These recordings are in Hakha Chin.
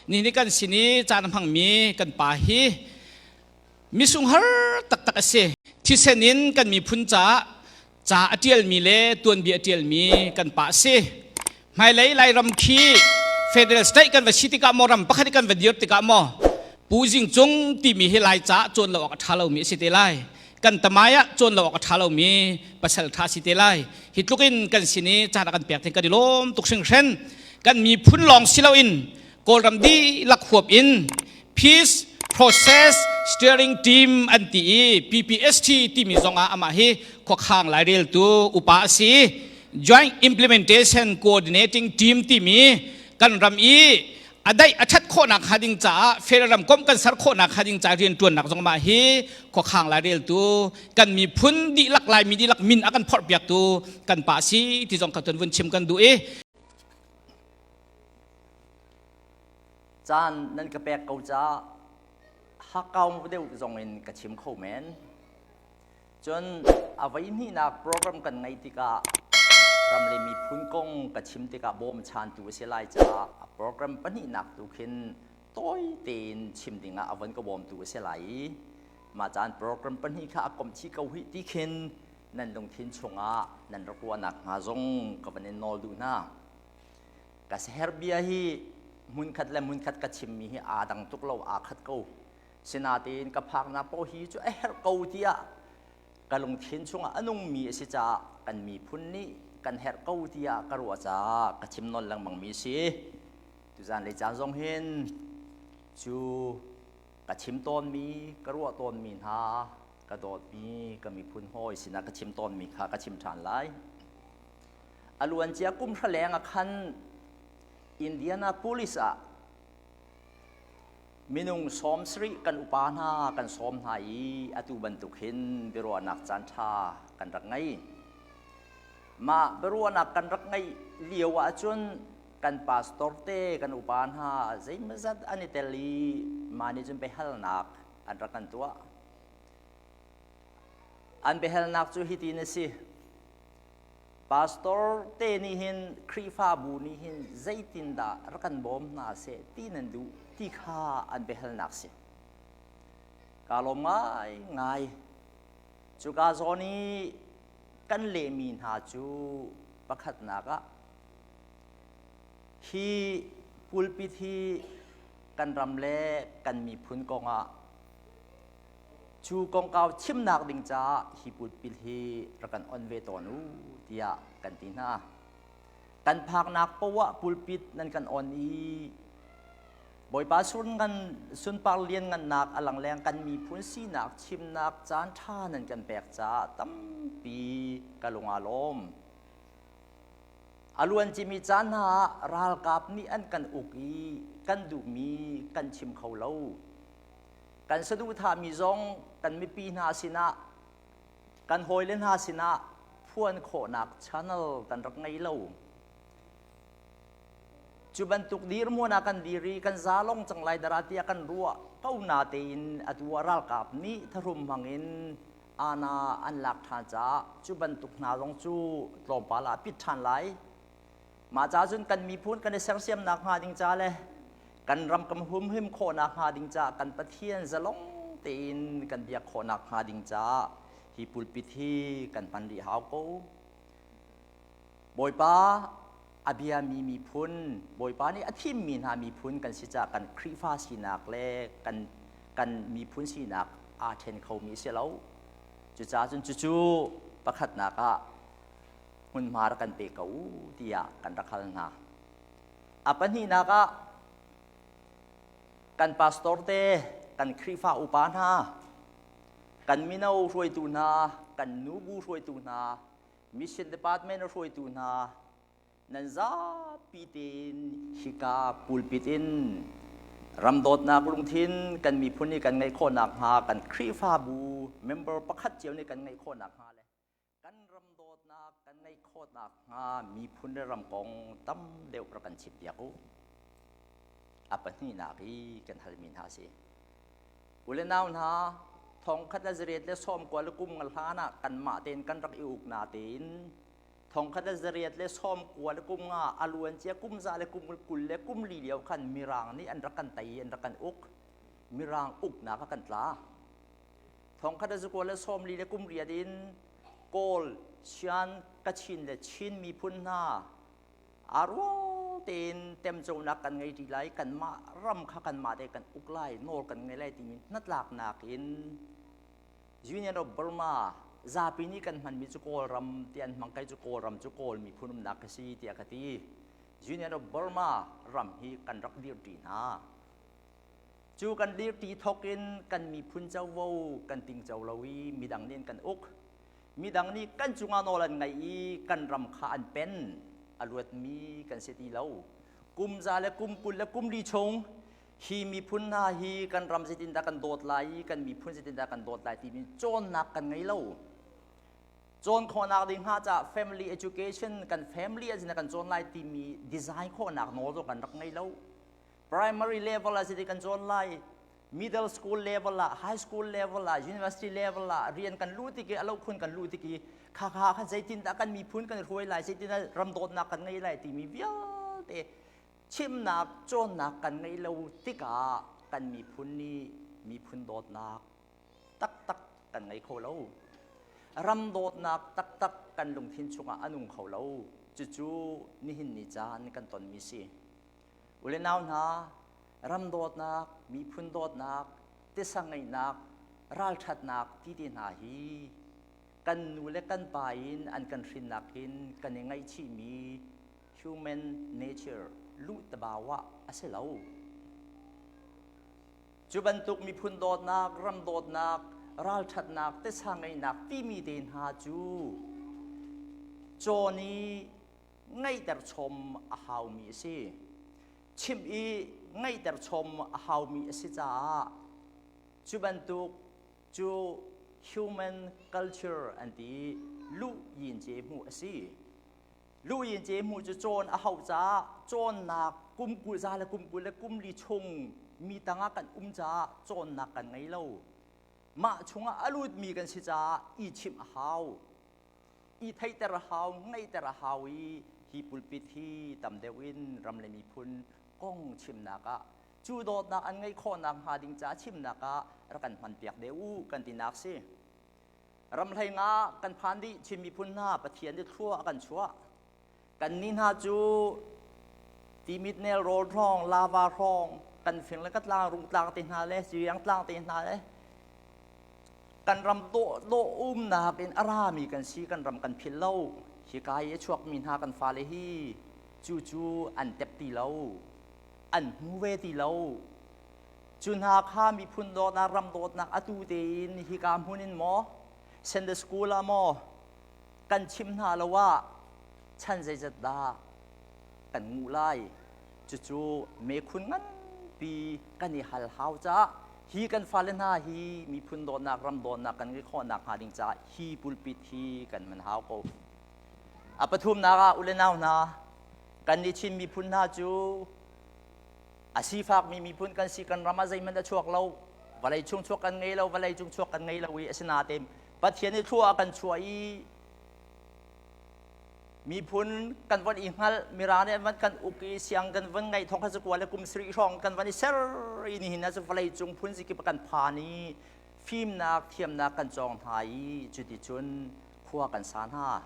Ni ni kan sin i caan a hmangmi kan pa hi misung har taktak a si. Thisen in kan miphun caah ca a ṭialmi le tuanbia a ṭialmi kan pa a si. Hmailei Lairam khi federal state kan va si tikah maw ram pakhat kan va dir tikah maw Pu Zing Cung timi hi Lai caah cawn lo awk a ṭha lomi a si te lai. Kan tamai ah cawn lo awk a ṭha lomi pasal ṭha si te lai. Hi tluk in kan sin i caan a kan pek thing kan i lawm tuk hringhren. Kan miphun lawng si loin Kawlram dihlak huap in Peace Process Steering Team an ti i PPST timi zong ah amah hi khuakhang laireltu upa a si. Joint Implementation Coordinating Team timi kan ram i a daih a ṭhat khawhnak hnga ding caah federal ramkomh kan ser khawhnak hnga ding caah rianṭuannak zong mah hi khuakhang laireltu kan miphun dihlak Laimi dihlak min a kan phorhpiaktu kan pa si ti zong kha tuan vun chim kan duh i Caan nan ka pek ko caah hakkau deuh zong in ka chim kho men. Cun a voi hnihnak program kan ngeih tikah ram le miphun kong ka chim tikah bawmchantu a si lai caah a program pahnihnak tu khin tawi tein chim dingah a von ka bawmtu a si lai i mah caan program pahnih kha a komh chih ko hih ti khin nan lungthin chungah nan rak ruahnak hnga zong ka van in nawl duh hna. Ka siaherh bia hi hmunkhat le hmunkhat ka chimmi hi aa dang tuk lo, aa khat ko. Sinain ka phaknak paoh hi cu a herh ko tiah ka lungthin chungah a nungmi a si caah kan miphun nih kan herh ko tiah ka ruah caah ka chim nawn lengmangmi a si. Tuzan lei caan zong hin cu ka chim tawnmi, ka ruah tawnmi hna, ka dawtmi ka miphun hawi sinah ka chim tawnmi kha ka chim ṭhan lai. A luancia kum hra leng ah khan Indianapolis ah minung 70 kan upa hna kan sawm hna i atu bantuk hin biaruahnak caanṭha kan rak ngei. Mah biaruahnak kan rak ngeih lio ahcun kan pastor te kan upa hna zeimawzat an i tel i mah nih cun biahalnak an rak kan tuah. An biahalnak cu hitin a si. Pastor te nih hin Khrihfabu nih hin zeitindah rak kan bawm hna seh ti nan duh ti kha an biahalnak si. Kaa lawm ngai ngai. Cuka zawn i kan lehmi hna cu pakhatnak ah hi pulpit hi kan ram le kan miphun kongah Cu kongkau chimnak ding caah hi pulpit hi rak kan on ve tawn u tiah kan ti hna. Kan phaknak poah pulpit nan kan on i Bawipa sun ngan sunpar lian ngannak a lang leng kan miphun sinak chimnak caan ṭha nan kan pek caah tampi ka lung aa lawm. A luan cimi caan hna ah ralkap nih an kan uk i kan duhmi kan chim kho lo. Kan saduhthahmi zong kan mipi hna sinah, kan hawile hna sinah phuan khawhnak channel kan rak ngei lo. Cu bantuk dirhmun ah kan dir i kan zalong cang lai dara tiah kan ruah ko natein atu ah ralkap nih thahrum hmangin ana an lak ṭhan caah cu bantuk hna zong cu tlawmpal ah pit ṭhan lai. Mah ca cun kan miphun kan i sersiamnak hnga ding ca le kan ram kan humhim khawhnak hnga ding caah kan Pathian zalong tein kan biak khawhnak hnga ding caah hi pulpit hi kan hman rih hau ko. Bawipa a biami miphun, Bawipa nih a thimmi hna miphun kan si caah kan Khrihfa sinak le kan kan miphun sinak aa ṭhen khomi a si lo. Cucaah cun cucu pakhatnak ah hmunhma rak kan pe ko tiah kan rak hal hna. A pahnihnak ah kan pastor te, kan Khrihfa upa hna, kan mino hruaitu hna, kan nubu hruaitu hna, mission department hruaitu hna, nan zapi tein hika pulpit in ram dawtnak lungthin kan miphun nih kan ngeih khawh nakhnga kan Khrihfabu member pakhat cio nih kan ngeih khawh nakhnga le kan ram dawtnak kan ngeih khawh nakhnga miphun le ram kong tam deuh rak kan chimpiak u. A pahnihnak i kan halmi hna si. U le nau hna, thong khat le zariat le sawm kua le kum nga hlan ah kanmah tein kan rak i uk na tein Thongkhat le zariat le sawm kua le kum nga a luan cia kum za le kum 20 le kum li lio khan Mirang nih an rak kan tei an rak kan uk. Mirang uknak a kan tla. Thongkhat le zakua le sawm li le kum riat in Kawl, Shan, Kachin le Chin miphun hna aa rual tein temconak kan ngei ṭi lai, kanmah ram kha kanmah te kan uk lai, nawl kan ngei lai timi hnatlaknak in Union of Burma zapi nih kan hmanmi cu Kawlram ti an hmang kai cu Kawlram cu Kawl miphun umnak ka si tiah ka ti. Union of Burma ram hi kan rak dirṭi hna. Cu kan dirṭi thawk in kan miphun covo kan tingco lo i midang nih an kan uk. Midang nih kan cungah nawl an ngaih i kan ram kha an pen. A luatmi kan si ti lo. Kum za le kum 20 le kum li chung hi miphun hna hi kan ram zeitindah kan dawt lai i kan miphun zeitindah kan dawt lai timi cawnnak kan ngei lo. Cawn khawhnak ding hnga caah family education kan family ah zeitindah kan cawn lai timi design khawhnak nawl zong kan rak ngei lo. Primary level ah zeitin kan cawn lai, middle school level ah, high school level ah, university level ah rian kan luh tik i a lokhun kan luh tik i kha kha khan zeitindah kan miphun kan hruai lai, zeitindah ram dawtnak kan ngei lai timi vialte chimnak cawnnak kan ngeih lo tikah kan miphun nih miphun dawtnak taktak kan ngei kho lo. Ram dawtnak taktak kan lungthin chungah a nung kho lo. Cucu nihin ni caan kan tonmi si. U le nau hna, ram dawtnak, miphun dawtnak, tisa ngeihnak, ralṭhatnak ti te hna hi kan nu le kan pa in an kan hrinnak hin kan i ngaihchihmi human nature luhtabau ah a si lo. Cu bantuk miphun dawtnak, ram dawtnak, ralṭhatnak, tisa ngeihnak timi te hna cu cawn i ngeihter chom a haumi a si. Chimh i ngeihter chom a haumi a si caah cu bantuk cu human culture an ti i luh yin ce hmuh a si. Lu yin ce hmuh cu cawn a hauh caah cawnnak kum 20 za le kum 20 le kum li chung mi tangah kan um caah cawnnak kan ngei lo. Mah chungah a lutmi kan si caah i chimh a hau. I theihter a hau, ngeihter a hau i hi pulpit hi tam deuh in ram le miphun kong chimnak ah cu dawtnak an ngeih khawhnak hnga ding caah chimnak ah rak kan hmanpiak deuh u kan tinak si. Ramhlei nga kan phan dih Chin miphun hna Pathian nih thlua a kan chuah. Kannih hna cu Timit nelrawl hrawng, lava hrawng, kan fing le ka tlang, rung tlang te hna le Siriang tlang te hna le kan ram dawh dawh umnak in a rami kan si, kan ram kan philh lo. Hika i a chuakmi hna kan fale hi cu cu an tep ti lo, an hmu ve ti lo. Cu hna kha miphun dawtnak, ram dawtnak atu tein hika hmun in maw, Sunday school ah maw, kan chim hna lo ah chan zeizat dah kan nguh lai. Cucu mekhun nganpi kan i hal hau caah hi kan fale hna hi miphun dawtnak, ram dawtnak kan ngeih khawhnak hnga ding caah hi pulpit hi kan man hau ko. A pathumnak ah ule nau hna, kan nih Chin miphun hna cu A sifakmi miphun kan si, kan ram ah zeihmanh a chuak lo. Vawlei chung chuak kan ngei lo, vawlei cung chuak kan ngei lo i asinain Pathian nih thlua a kan chuah i miphun kan von i hngalh, Mirang nih an van kan uk i siang kan von ngeih thong kha zakua le kum sarih hrawng kan van i ser i nihin ah cu vawlei cung phun zikip kan phan i fimnak thiamnak kan cawng hna i cuticun khua kan sa hna.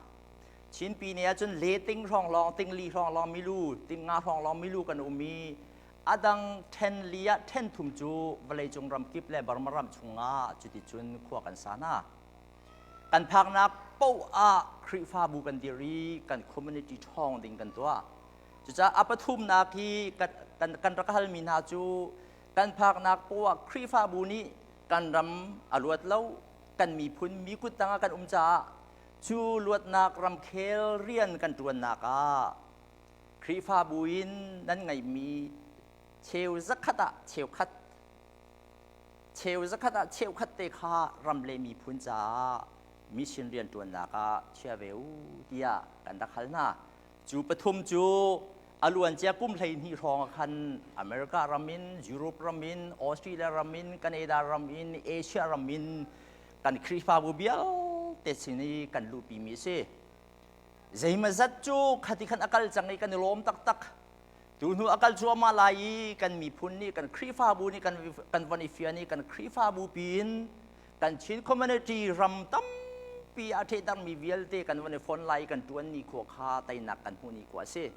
Chinpi ne ahcun le ting hrawng lawng, ting li hrawng lawng milu, ting nga hrawng lawng milu kan um i a dang ṭhen li ah ṭhen thum cu vawleicung ramkip le Burma ram chungah cuticun khua kan sa hna. Kan phaknak paoh ah Khrihfabu kan dir i kan community ṭhawng ding kan tuah. Cucaah a pathumnak hi kan, kan, kan rak halmi hna cu kan phaknak paoh ah Khrihfabu nih kan ram a luat lo, kan miphun mi kut tangah kan um caah Cu luatnak ramkhel rian kan ṭuannak ah Khrihfabu in nan ngeihmi cheu zakhat ah cheukhat cheu zakhat ah cheukhat te kha ram le miphun caah mission rian ṭuannak ah chia ve u tiah kan rak hal hna. Cu pathum cu a luancia kum 12 hrawng ah khan America ram in, Europe ram in, Australia ram in, Canada ram in, Asia ram in kan Khrihfabu vialte sin i kan luhpimi a si. Zeimazat cu khati khan a kal cang i kan i lawm taktak. Tu hnu a kal cuahmah lai i kan miphun nih kan Khrihfabu nih kan kan von i fian i kan Khrihfabu piin kan Chin community ram tampi a ṭhehtermi vialte kan von i fon lai i kan ṭuan ni khua kha teinak kan hmuh ni khua a si.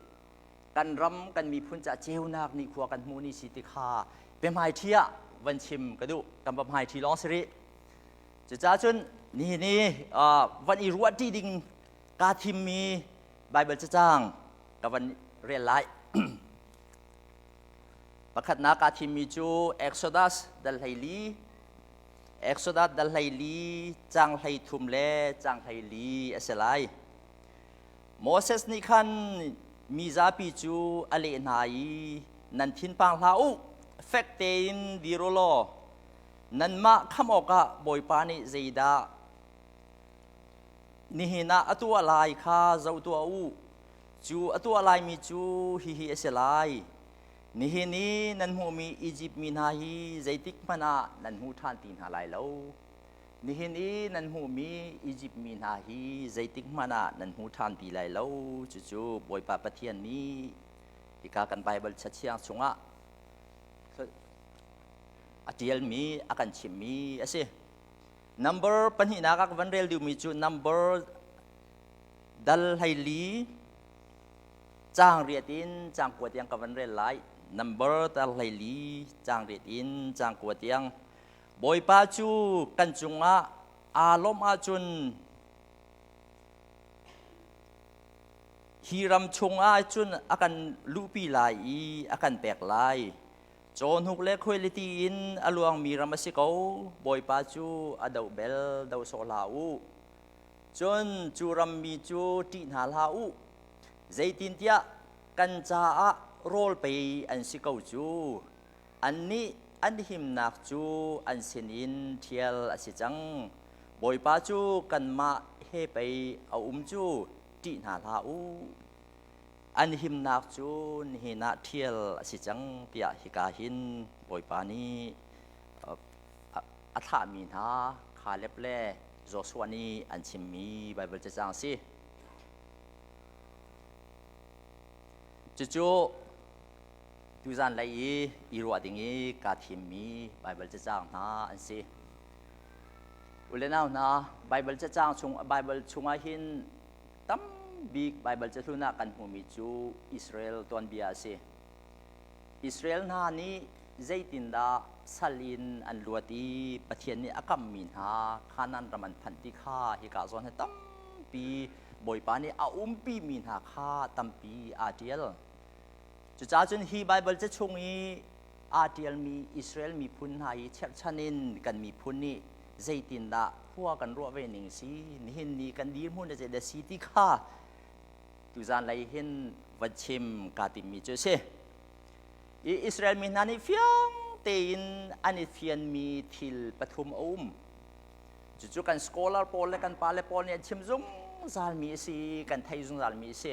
Kan ram kan miphun ca ceunak ni khua kan hmuh ni si ti kha biahmaiṭhi ah van chim ka duh. Kan biahmaiṭhi lawng si rih. Cucaah cun nihin i van i ruahṭi ding kaa thimmi Baibal cacang ka van rel lai. Pakhatnak kaa thimmi cu Exodus dal 14, Exodus dal 14 cang 13 le cang 14 a si lai. Moses nih khan mi zapi cu a leh hna i nan thinpang hlah u, fek tein dir u law nanmah khamh awkah Bawipa nih zeidah nihin ah a tuah lai kha zoh tuah u. Cu a tuah laimi cu hihi a si lai. Nihin i nan hmuhmi Izipt mi hna hi zeitik hmanh ah nan hmu ṭhan ti hna lai lo. Nihin i nan hmuhmi Izipt mi hna hi zeitik hmanh ah nan hmu ṭhan ti lai lo. Cucu Bawipa Pathian nih hika kan Baibal Cathiang chungah a ṭialmi a kan chimhmi a si. Number pahnihnak ah ka van rel duhmi cu number dal 14 caang riat in caang kua tiang ka van rel lai. Number dal 14 caang riat in caang kua tiang. Bawipa cu kan cungah aa lawmh ahcun hi ram chungah cun a kan luhpi lai i a kan pek lai. Cawhnuk le khuailiti in a luangmi ram a si ko. Bawipa cu a doh bel doh sawh hlah u. Cun cu rammi cu ṭih hna hlah u. Zeitintiah kan caah rawl pei an si ko cu. Annih an himnak cu an sinin ṭhial a si cang. Bawipa cu kanmah he pei a um cu ṭih hna hlah u. An himnak cu nihin ah ṭhial a si cang tiah hika hin Bawipa nih a thlahmi hna Kaleb le Joshua nih an chimmi Baibal cacang a si. Cucu tuzan lei i i ruah ding i kaa thimmi Baibal cacang hna an si. U le nau hna, Baibal cacang chung Baibal chungah hin Tam bik Baibal cahlun ah kan hmuhmi cu Israel tuanbia a si. Israel hna nih zeitindah sal in an luat i Pathian nih a kammi hna Kanaan ram an phanh ti kha hika zawn hi tampi Bawipa nih a umpimi hna kha tampi aa ṭial. Cucaah cun hi Baibal ca chung i aa ṭialmi Israel miphun hna hi cherhchan in kan miphun nih zeitindah khua kan ruah ve ning si nihin ni kan dirhmun a zeidah si ti kha tuzan lei hin van chim kaa timmi cu a si. I Israel mi hna nih fiang tein an i fianmi thil pathum a um. Cucu kan scholar pawl le kan pale pawl nih an chim zungzalmi a si, kan thei zungzalmi a si.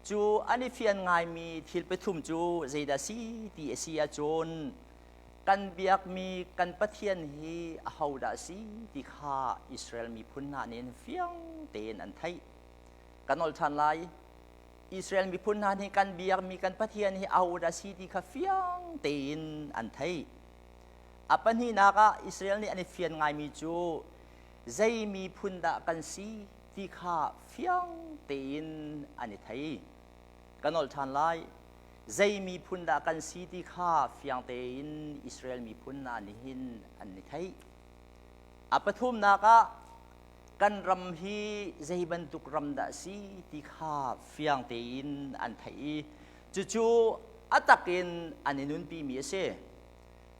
Cu an i fian ngaimi thil pathum cu zeidah si ti a si ahcun kan biakmi kan Pathian hi ahodah a si ti kha Israel miphun hna nih fiang tein an theih. Ka nol ṭhan lai. Israel miphun hna nih kan biakmi kan Pathian hi ahodah a si ti kha fiang tein an theih. A pahnihnak ah Israel nih an i fian ngaimi cu zei miphun dah kan si ti kha fiang tein an i thei. Ka nolh ṭhan lai. Zei miphun dah kan si ti kha fiang tein Israel miphun hna nih hin an i theih. A pathumnak ah kan ram hi zei bantuk ram dah si ti kha fiang tein an theih i cucu a tak in an i nunpimi a si.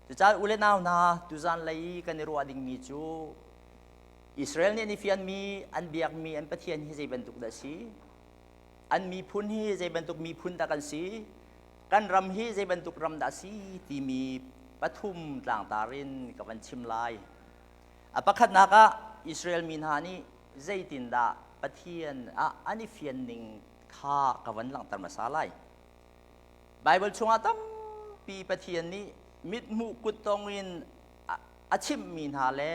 Cucaah u le nau hna tuzan lei kan i ruah dingmi cu Israel nih an i fianmi an biakmi an Pathian hi zei bantuk dah a si? An miphun hi zei bantuk miphun dah kan si? Kan ram hi zei bantuk ram dah a si timi pathum tlangtar in ka van chim lai. A pakhatnak ah Israel mi hna nih zeitindah Pathian ah an i fian ning kha ka van langhter hmasa lai. Baibal chungah tampi Pathian nih mithmuh kuttong in a chimhmi hna le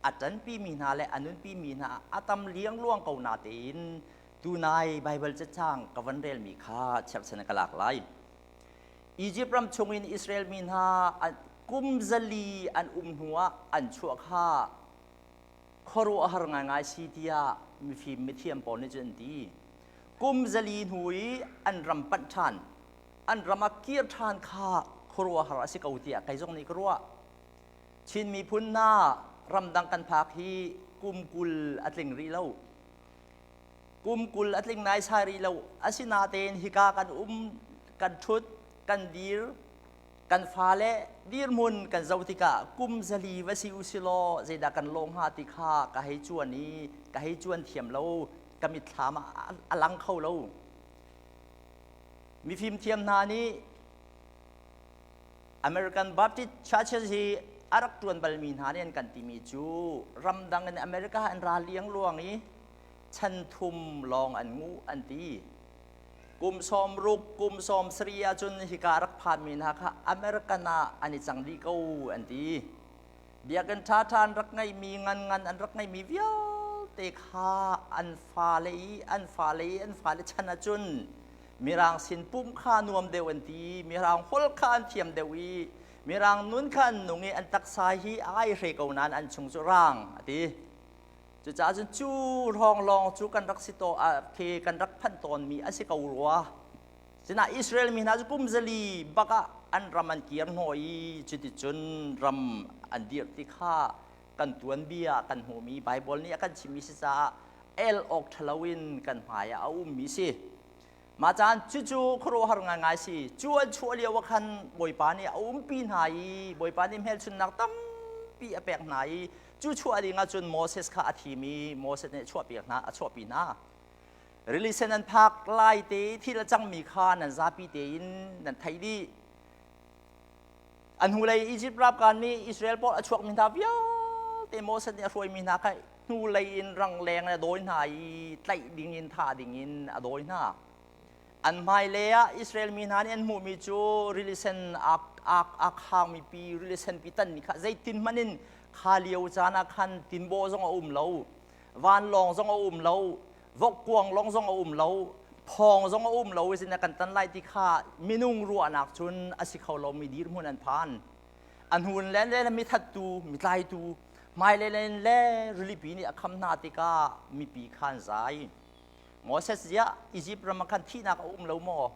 a ṭanpimi hna le a nunpimi hna a tam liangluang ko natein. Tunai Baibal cacang ka van relmi kha cherhchan ka lak lai. Egypt ram chungin Israel mi hna kum 400 an um hnuah an chuah kha khuaruahhar ngaingai si tiah mifim mithiam pawl nih cun an ti. Kum 400 hnu i an ram panh ṭhan, an ram ah kir ṭhan kha khuaruahhar a si ko tiah kei zong nih ka ruah. Chin miphun hna ramdang kan phak hi kum 20 a tling rih lo. Kum 20 a tling naisai rih lo. Asinain hika kan um, kan ṭhut, kan dir, kan fale dirhmun kan zoh tikah kum 400 va si u si law zeidah kan lawh hnga ti kha ka hei cuan i ka hei cuan thiam lo. Ka mitthlam ah a lang kho lo. Mifim thiam hna nih American Baptist Churches hi a rak ṭuan balmi hna nih an kan timi cu ramdang in America an ra liangluang i chan thum lawng an nguh an ti. Kum 60, kum 70 ahcun hika rak phanmi hna kha American ah an i cang dih ko an ti. Biakinn ṭhaṭha an rak ngeihmi, nganngan an rak ngeihmi vialte kha an fale i an fale i an fale chan ahcun Mirang sin pumh kha nuam deuh an ti, Mirang holh kha an thiam deuh i Mirang nun kha an nung i an taksa hi a ai hre ko nain an chung cu rang a ti. Cucaah cun cu hrawng lawng cu kan rak si to khi kan rak phanh tawnmi a si ko rua. Sinain Israel mi hna cu kum 400 bak ah an ram an kir hnawh i cuticun ram an dirh ti kha kan tuanbia kan hmuhmi Baibal nih a kan chimmi si caah el awk ṭhalo in kan hmai ah a ummi si. Mah caan cucu khuaruahhar ngaingai si. Cu an chuah lio ah khan Bawipa nih a umpi hna i Bawipa nih hmelchunhnak tampi a pek hna i cu chuah ding ah cun Moses kha a thim i Moses nih a chuahpiak hna, a chuahpi hna. Rili sen an phak lai te thil a cangmi kha nan zapi tein nan theih dih. An hnulei Izipt ralkap nih Israel pawl a chuakmi hna vialte Moses nih a hruaimi hna kha hnulei in rangleng a dawi hna i tlaih dingin thah dingin a dawi hna. An hmailei ah Israel mi hna nih an hmuhmi cu rili sen aa khangmi pi rili sen pi tanmi kha zeitin hmanh in kha lio caan ah khan tinbaw zong a um lo, vanlawng zong a um lo, vokkuang lawng zong a um lo, phawng zong a um lo i zeitindah kan tan lai ti kha minung ruahnak cun a si kho lomi dirhmun an phan. A hnun le le mi thattu, mi tlaitu, hmailei le le rilipi nih a kham hna tikah mipi kha an zai. Moses ziah Izipt ram ah khan thihnak a um lo maw?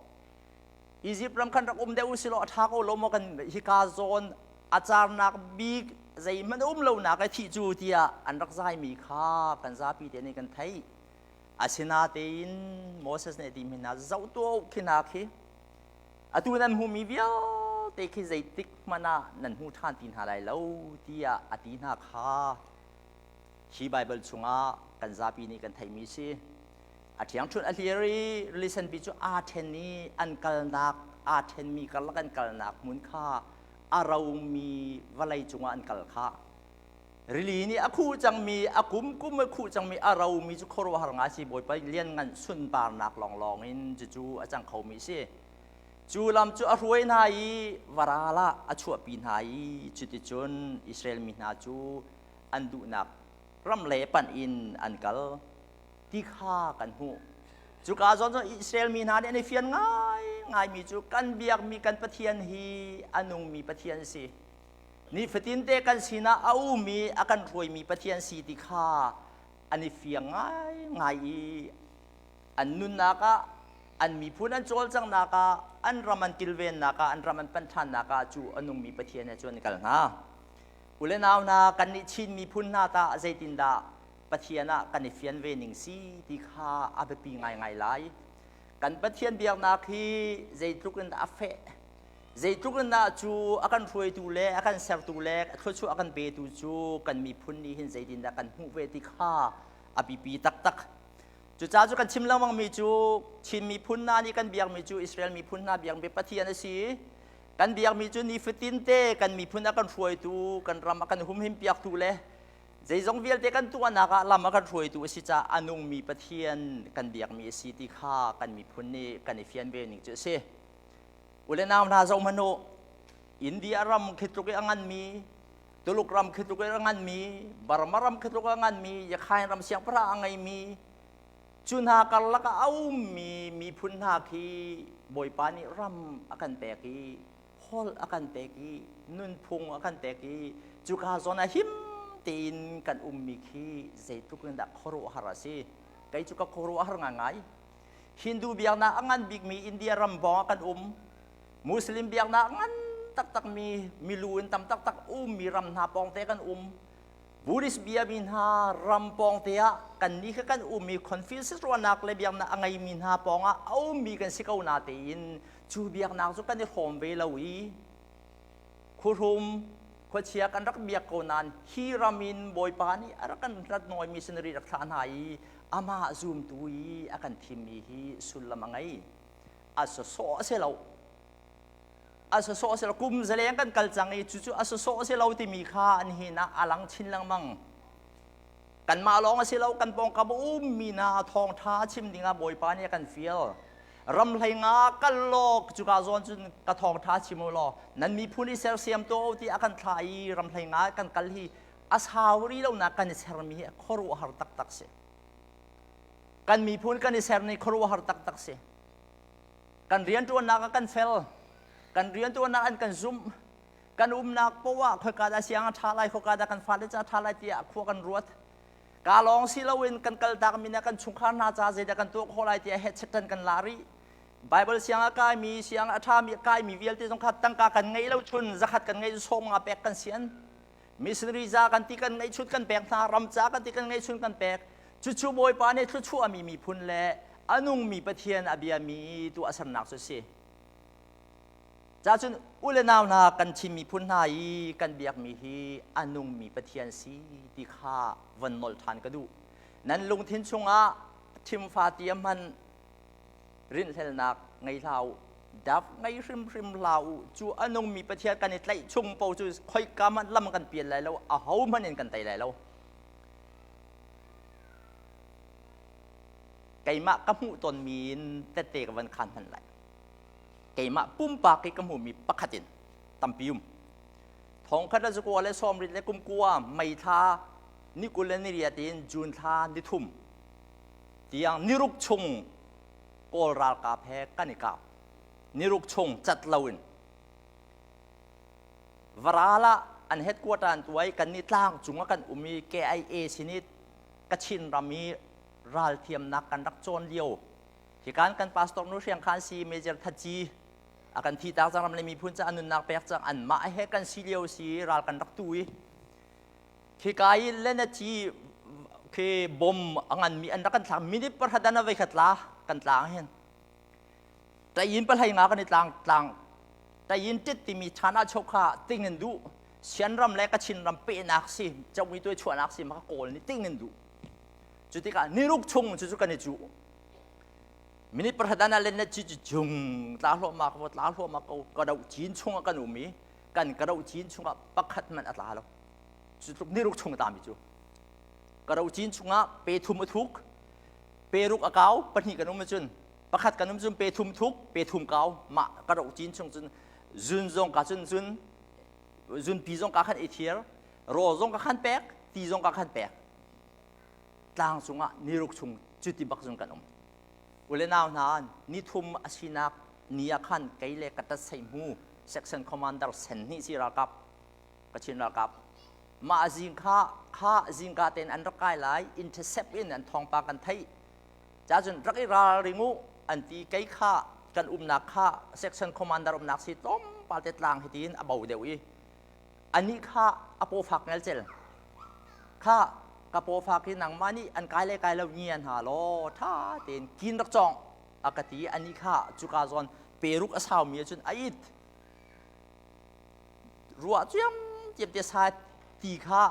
Izipt ram khan rak um deuh usih law a ṭha ko lo maw kan hika zawn a carnak bik zeihmanh a um lonak i thih cu tiah an rak zaimi kha kan zapi te nih kan theih. Asinatein Moses nih a ti mi hna zoh tuah u khi hna khi atu nan hmuhmi vialte khi zeitik hmanh ah nan hmu ṭhan ti hna lai lo tiah a ti hna kha hi Baibal chungah kan zapi nih kan theihmi si. A ṭhiangṭhunh a hlir i rili senpi cu aa ṭhen i an kalnak aa ṭhenmi karlak an kalnak hmun kha a romi vawlei cungah an kal kha. Rili nih a khuh cangmi, a kumkum a khuh cangmi a romi cu khuaruahhar ngai si Bawipa lianngan sunparnak lawnglawng in cucu a cang khomi si. Cu lam cu a hruai hna i varal ah a chuahpi hna i cuticun Israel mi hna cu an duhnak ram le panh in an kal ti kha kan hmuh. Cuka zawn cun Israel mi hna nih an i fian ngaingaimi cu kan biakmi kan Pathian hi a nungmi Pathian a si. Nifatinte kan sinah a um i a kan hruaimi Pathian si ti kha an i fiang ngaingai i an nunnak ah an miphun an cawlcanghnak ah an ram an kilvennak ah an ram an panh ṭhannak ah cu a nungmi Pathian he cun an kal hna. U le nau hna kannih Chin miphun hna tah zeitindah Pathian ah kan i fian ve ning si ti kha a biapi ngaingai lai. Kan Pathian biaknak hi zeitluk in dah a feh, zeitluk in dah cu a kan hruaitu le a kan sertu le a thluachuah a kan petu cu kan miphun nih hin zeitindah kan hmuh ve ti kha a biapi taktak. Cucaah cu kan chim lengmangmi cu Chin miphun hna nih kan biakmi cu Israel miphun hna biakmi Pathian a si i kan biakmi cu nifatinte kan miphun a kan hruaitu, kan ram a kan humhim piaktu le zeizong vialte kan tuahnak ah lam a kan hruaitu a si caah a nungmi Pathian kan biakmi a si ti kha kan miphun nih kan i fian ve ning cu a si. U le nau hna zoh hmanh u, India ram khi tluk i a nganmi, Tuluk ram khi tluk i a nganmi, Burma ram khi tluk a nganmi, Yakhain ram siangpahrang a ngeimi. Cu hna karlak ah a ummi miphun hna khi Bawipa nih ram a kan pek i holh a kan pek i nunphung a kan pek i cuka zawn ah him tein kan ummi khi zeitluk in dah khuaruahhar a si. Kei cu ka khuaruahhar ngaingai. Hindu biaknak a ngan bikmi India ram bawng ah kan um. Muslim biaknak a ngan taktakmi milu in tam taktak ummi ram hna pawngte kan um. Buddhist biami hna ram pawngte ah kannih kha kan ummi Confucius ruahnak le biaknak a ngeimi hna pawngah a ummi kan si ko natein cu biaknak cu kan i hrawm ve lo i khuahrum khuachia kan rak biak ko nain hi ram in Bawipa nih a rak kan rat nawi missionary rak thlah hna i amah zumtu i a kan thimmi hi sullam a ngei. A sawsawh a si lo. A sawsawh a si lo. Kum zaleng kan kal cang i cucu a sawsawh a si lo timi kha an hin ah a lang chin lengmang. Kanmah lawng a si lo, kan pawngkam a ummi hna thawngṭha chim dingah Bawipa nih a kan fial. Ram hlei nga kal law cuka zawn cun ka thawngṭha chim u law nan miphun i sersiam tuah u ti a kan thlah i ram hlei nga kan kal hi a sau rih lonak kan i sermi hi khuaruahhar taktak si. Kan miphun kan i ser ni khuaruahhar taktak si. Kan rianṭuannak ah kan fel. Kan rianṭuannak an kan zumh. Kan umnak poah khoika dah siang a ṭha lai, khoika dah kan fale ca a ṭha lai tiah khua kan ruat. Ka lawng si loin kan kaltak mi nih kan chungkhar hna ca zeidah kan tuah khawh lai tiah hetchet kan la rih. Bible siang a kaimi, siang a ṭhami a kaimi vialte zong kha tangka kan ngeih lo chun zakhat kan ngeih sawm nga pek kan sian. Missionary za kan ti kan ngeih chun kan pek hna, ram ca kan ti kan ngeih chun kan pek. Cucu Bawipa nih thluachuahmi miphun le a nungmi Pathian a biami tuahsernak cu a si. Cacun u le nau hna kan Chin miphun hna i kan biakmi hi a nungmi Pathian si ti kha von nolh ṭhan ka duh. Nan lungthin chungah thimfa tia hmanh rinhlelnak ngei hlah u. Dap ngei hrimhrim hlah u. Cu a nungmi Pathian kan i tlaih chung paoh cu khoika hmanh lam kan pial lai lo, ahohmanh in kan tei lai lo. Keimah ka hmuh tonmi in tette ka van khaan hmanh lai. Keimah pumpak i ka hmuhmi pakhat in tampi um. Thongkhat le zakua le sawmrit le kumkua May thla ni 20 le ni riat in June thla ni thum tiang niruk chung Kawl ralkap he kan i kap. Niruk chung cat loin. Varal ah an headquarter an tuai kan nih tlang cung ah kan um i KIA sin i Kachin ram i ralthiamnak kan rak cawn lio Hikan kan pastor nu Hriang Khan si Major Thaci a kan thi tak cang ram le miphun ca nunnak pek cang anmah he kan si lio si ral kan rak tu i khika i lenaci khi bom a ngan mi an rak kan thlak minute pakhat an vei khat la kan tlang hin tayin palhai nga kan i tlang tlang tayin tit timi chana chokha ting in du sian ram le kachin ram pehnak si chawmi tuai chuahnak si ma kawl ni ting in du cu tikah niruk chung cu cu kan i cu Minute pakhat ah len le ci jung tla hluahmah ko tla hluahmah ko ka do cin chungah kan um i kan ka do cin chungah pakhat hmanh a tla lo. Cu tluk niruk chung a tlami cu. Ka do cin chungah pe thum a thuk, pe ruk a kau, pahnih kan um ahcun pakhat kan um cun pe thum thuk, pe thum kau, mah ka do cin chung cun zun zong ka cun zun zunpi zong ka khan i thir, rawl zong ka khan pek, ti zong ka khan pek. Tlang cungah niruk chung cuti bak cun kan um. U le nau hna, nithum a sinak ni ah khan kei le ka tat hmu section commander sen hnih si ralkap Kachin ralkap mah zing kha kha zingka tein an rak kai lai intercept in an thawngpang kan theih cacun rak i ralring u an ti kei kha kan umnak kha section commander umnak si tlawmpal te tlang hi tiin a bo deuh i anih kha a pawfak ngelcel kha ka pawfak hi nangmah nih an kai le kai lo ngian ha law tha tein kin rak cawng a ka ti anih kha cuka zawn peruk a saumi ahcun a it ruah ciam ciam te sa ti kha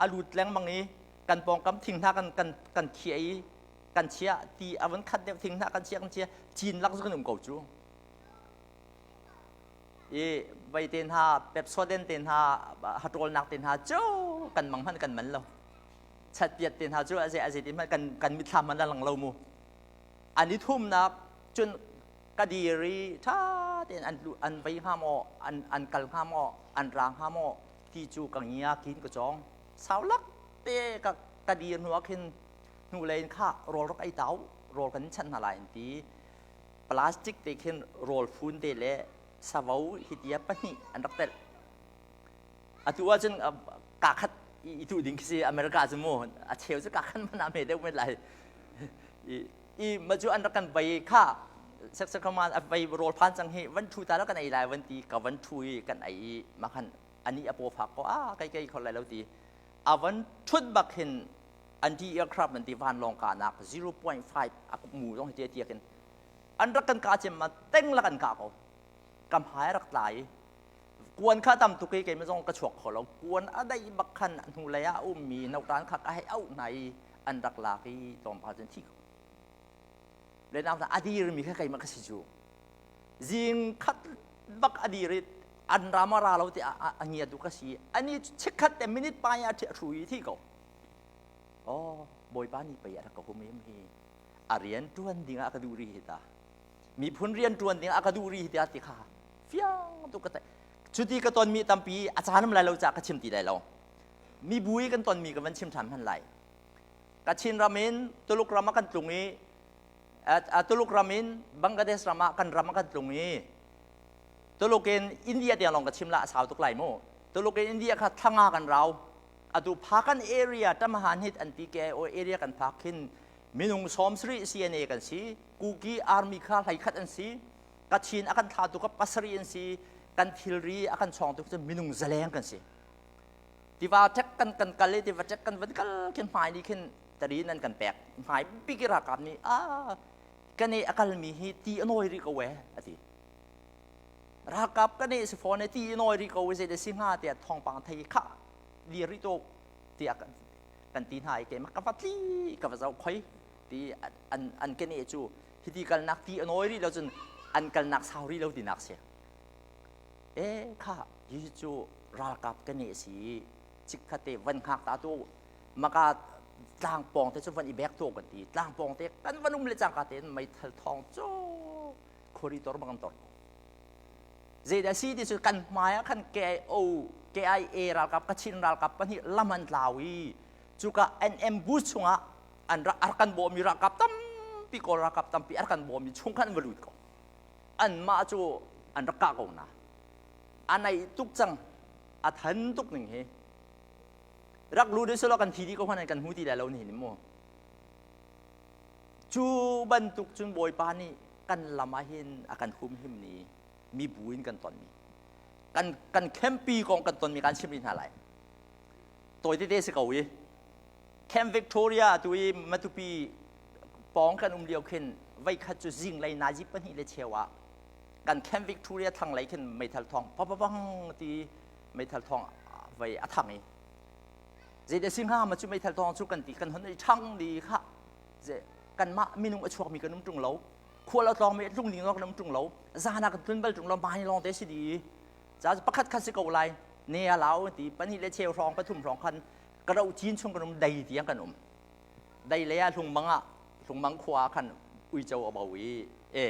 a lut lengmang i kan pawngkam thing hna kan kan kan khiah i kan chia ti a van khat deuh thing hna kan chia kan chia cin lak cu kan um ko cu I vei te hna pepsodent te hna hatawlnak te hna cu kan mang hmanh kan man lo chatpiat te hna cu a zei a zei ti hmanh kan kan mitthlam hmanh a lang lo mu an i thumnak cun ka dir i ṭha tein an an vei hnga maw an an kal hnga maw an ra hnga maw ti cu ka ngia kin ka cawng sau lak te ka ka dir hnu ah khin. Hnu lei in kha rawl rak ei tau, rawl kan chanh hna lai an ti. Plastic te khin rawl fun te le savo hi tia pahnih an rak telh. Atu ahcun kaa khat i tuh ding khi si America cu mu a cheu cu kaa khat man a me deuh men lai. I ma cu an rak kan vei kha seksekhaman a vei rawl phan cang hi van thu ta la kan ei lai van ti ka van thu i kan ei i ma khan ani a paw fak ko a kai kai khol lai lo ti a van thut bak hin anti aircraft an ti vanlawng kahnak 0.5 a mu zong hi tia tiak in an rak kan kah cem ma teng lak an kah ko kam hai rak tlai kuan kha tam tuk i keimah zong ka chuak kho lo kuan a dai bak khan hnu lei ah a ummi notan kha ka hei auh hna i an rak lak i tlawmpal cun thi ko le nau a dirmi kha keimah ka si cu zing khat bak a dir i an ram a ra lo ti a ngia tu ka si ani chikkhat te minute pa ya a thu i thi ko oh bawipa ni pei a rak ka hum im hi a rian tuan ding ah ka duh ri hi ta miphun rian ṭuan ding a ka duh rih tiah ti kha fiang tuk ka theih cuti ka tonmi tampi a caan um lai lo caah ka chim ti lai lo mibu i kan tonmi ka van chim ṭhan hman lai Kachin ram in Tuluk ram ah kan tlung i Tuluk ram in Bangladesh ram ah kan ram ah kan tlung i Tuluk in India tiang lawng ka chim la a sau tuk lai mu Tuluk in India kha thlanga kan rau atu Phakan area Tamahan hit an ti ke o area kan phak khin minung 70 CNA kan si Kuki army kha hleikhat an si Kachin a kan thlatu ka pasarih an si kan thilri a kan chawngtu cu minung zaleng kan si tiva ṭek kan kan kal i tiva ṭek kan van kal khin hmai nih khin tari nan kan pek hmai bik i ralkap nih a kan i a kalmi hi ti a nawi rih ko e a ti ralkap kan i si fawn e ti a nawi rih ko e zei si hnga tiah thawngpang thei kha dir rih tuk tiah kan ti hna i keimah ka va tli ka va zoh khoi ti an an kene cu hiti kalnak ti a nawi rih lo cun an kalnak sau rih lo tinak si e kha hi cu ralkap kene si chikkhat te van hngak ta tu maka tlang pawng te cu van i bek tu kan ti tlang pawng te kan van um le cangka tein meithal thawng cu khori tor bang tor zeidah si ti cu kan hmai ah khan KIO KIA ralkap Kachin ralkap pahnih lam an tlau i cuka NM bus chungah an rak kan bawmi ralkap tampi kawl ralkap tampi an kan bawmi chung khan an va lut ko anmah cu an rak kah ko na a naih tuk cang a than tuk ning hi rak lut selaw kan thi dih ko hman kan hmu ti lai lo ni mu cu bantuk cun bawipa nih kan lam ah hin a kan humhim ni mibu in kan tonmi kan kan campi kong kan tonmi kan chim rih hna lai tawi tete si ko i Camp Victoria tu i Matupi pawng kan um lio khin voikhat cu zinglei nazi pahnih le cheu ah kan Camp Victoria thlanglei khin meithal thawng pabang ti meithal thawng vei a thang i zei si hnga ma cu meithal thawng cu kan ti kan hon i ṭhang di kha kanmah minung a chuakmi kan um ṭung lo khual a tlawngmi a tlung ding kan um ṭung lo zan ah kan tlun bal ṭung lo mai lawng te si di ca pakhat khat si ko lai ne a lau ti pahnih le cheu hrawng pathum hrawng khan ka ro cin chung kan um dei tiang kan um dei le ah hlungmang ah hlungmang khua khan uico a bo i e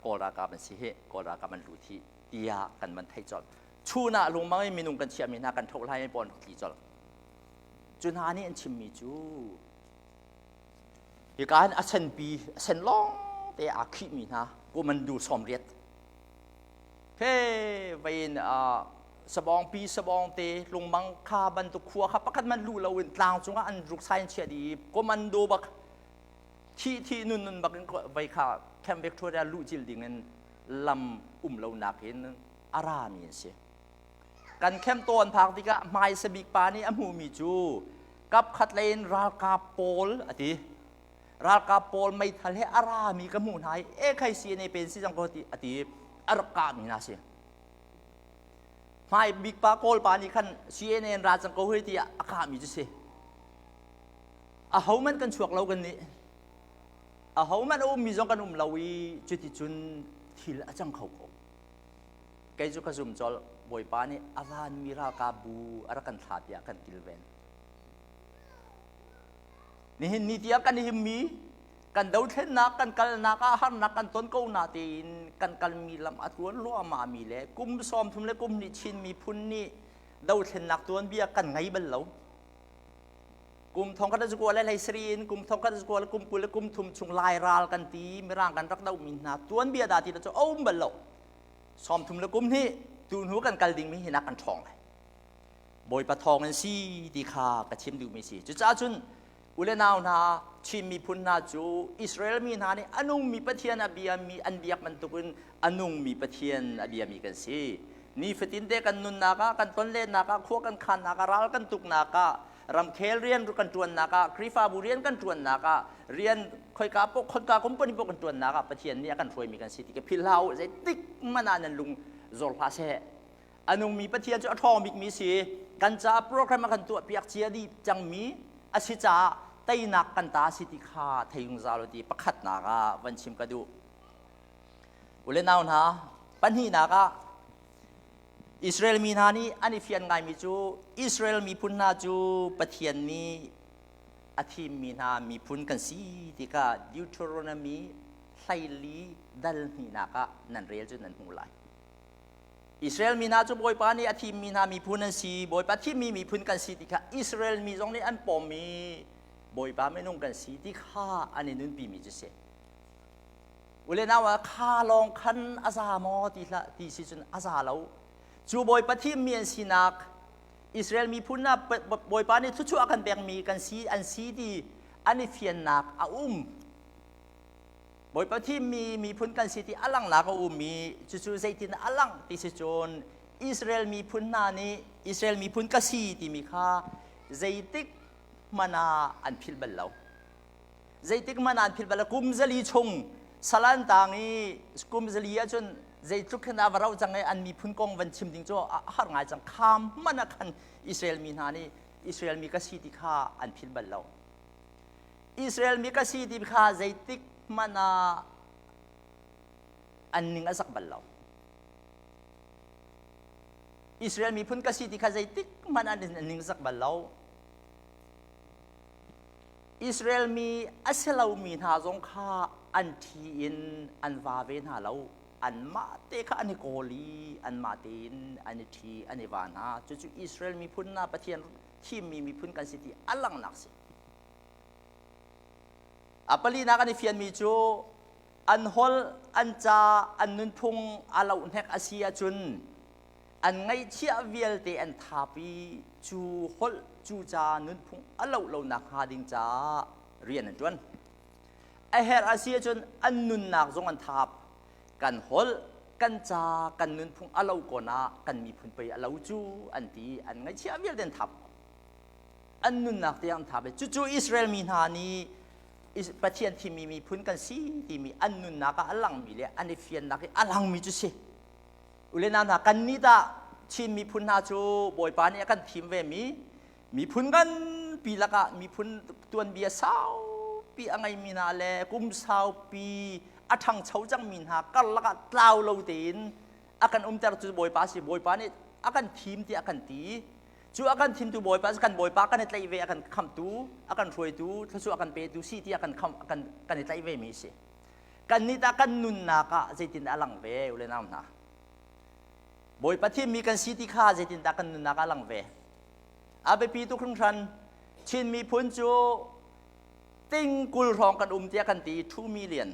kawl ralkap an si hi kawl ralkap an lut hi tiah kan van theih colh chun ah lungmang in minung kan chiahmi hna kan tho lai pawl tli colh cu hna nih an chimmi cu hika hin a senpi a sen lawng te aa khihmi hna kumandu 80 he vein sabawngpi sabawngte lungmang kha bantuk khua kha pakhat man lu loin tlang cungah an ruk sai in chiah dih commando bak thi thi nun nun bak in vei kha Camp Victoria luh cil ding in lam um lo nak in a ra mi an si kan camp tawn phak tikah hmai sabik pa nih a hmuhmi cu kap khat lei in ralkap pawl a ti ralkap pawl meithal he a rami ka hmuh hna i e khai CNA pen si cang ko ti a ti a rak kahmi hna si hmai bik pa kawl pa nih khan CNA in ra cang ko hoi tiah a kahmi cu si a ho man kan chuak lo kan nih a ho man a ummi zong kan um lo i cuti cun thil a cang kho ko kei cu ka zum col bawipa nih a vanmi ralkap bu a rak kan thlah tiah kan kilven Nihin ni tiang kan himmi kan dothlennak kan kalnak ah harnak kan ton ko na tein kan kalmi lam a tluan hluahmah mi le kum 30 le kum hnih Chin miphun nih dothlennak tuanbia kan ngei bal lo. Kum 1923 in kum 1923 chung Lai ral kan ti, Mirang kan rak dohmi hna tuanbia dah ti cu a um bal lo. 32 tu hnu kan kal dingmi hi nak kan ṭhawng lai. Bawipa thawng in si ti kha ka chim duhmi si. Cucaah cun ule nau hna, Chin miphun hna cu Israel mi hna nih a nungmi Pathian a biami an biak bantukin a nungmi Pathian a biami kan si. Nifatin te kan nunnak ah, kan tonlennak ah, khua kan khannak ah, ral kan tuknak ah, ramkhel rian kan ṭuannak ah, Khrihfabu rian kan ṭuannak ah, rian khoika poh khoika company poh kan ṭuannak ah Pathian nih a kan hruaimi kan si ti ka philh hlah u. Zeitik hmanh ah nan lung zor hlah seh. A nungmi Pathian cu a ṭhawng bikmi si. Kan caah program a kan tuahpiak cia dih cangmi a si caah teinak kan ta si ti kha thei zungzal u ti pakhatnak ah van chim ka duh. U le nau hna, pahnihnak ah Israel mi hna nih an i fian ngaimi cu Israel miphun hna cu Pathian nih a thimmi hna miphun kan si ti kha Deuteronomy 14 dal hnihnak ah nan rel cu nan hmuh lai. Israel mi hna cu Bawipa nih a thimmi hna miphun an si, Bawipa thimmi miphun kan si ti kha Israel mi zong nih an pawmmi Bawipa minung kan si ti kha an i nunpimi cu si. Ule nau ah kha lawng khan a za maw ti hlah ti si cun a za lo. Cu Bawipa thimmi an sinak Israel miphun ah Bawipa nih thluachuah a kan pekmi kan si an si ti an i fiannak a um. Bawipa thimmi miphun kan si ti a langhnak a ummi cucu zeitin a langh ti si cun Israel miphun hna nih Israel miphun ka si timi kha zeitik hmanh ah an philh bal lo. Zeitik hmanh ah an philh bal lo. Kum 400 chung salan tang i kum 400 ahcun zeitluk khin a va rauh cang i an miphun kong van chim ding cu a har ngai cang. Kham hmanh ah khan Israel mi hna nih Israel mi ka si ti kha an philh bal lo. Israel mi ka si ti kha zeitik hmanh ah an ning a zak bal lo. Israel miphun ka si ti kha zeitik hmanh ah an ning zak bal lo. Israel mi a si lomi hna zong kha an ṭhi in an va ve hna lo. Anmah te kha an i kawl i anmah tein an i ṭhi an i va hna. Cucu Israel miphun hna Pathian thimmi miphun kan si ti a langhnak si. A palinak an i fianmi cu an holh, an ca, an nunphung a lohnek a si ahcun an ngaihchiah vialte an thap i cu holh, cu ca, nunphung a loh lonak hnga ding caah rian an ṭuan. A herh a si ahcun an nunnak zong an thap. Kan holh, kan ca, kan nunphung a lo kon ah kan miphun pei a lo cu an ti an ngaihchiah vialte an thap. An nunnak tiang tha ve. Cucu Israel mi hna nih Pathian thimmi miphun kan si timi an nunnak ah a langmi le an i fiannak i a langmi cu si. Ule nau hna kan nih dah Chin miphun hna cu Bawipa nih a kan thim ve mi miphun nganpi lakah miphun tuanbia saupi a ngeimi hna le kum saupi a ṭhangcho cangmi hna karlak ah tlau lo tein a kan umter cu Bawipa si. Bawipa nih a kan thim tiah a kan ti. Cu a kan thimtu Bawipa cu kan Bawipa kan i tlaih ve, a kan khamhtu, a kan hruaitu, thluachuah a kan petu si ti a kan khamh, kan, kan i tlaih ve mi a si. Kannih tah kan nunnak ah zeitindah a lang ve, u le nau hna? Bawipa thimmi kan si ti kha zeitindah kan nunnak ah a lang ve? A biapi tuk hringhran. Chin miphun cu ting 20 hrawng kan um tiah kan ti, 2 million.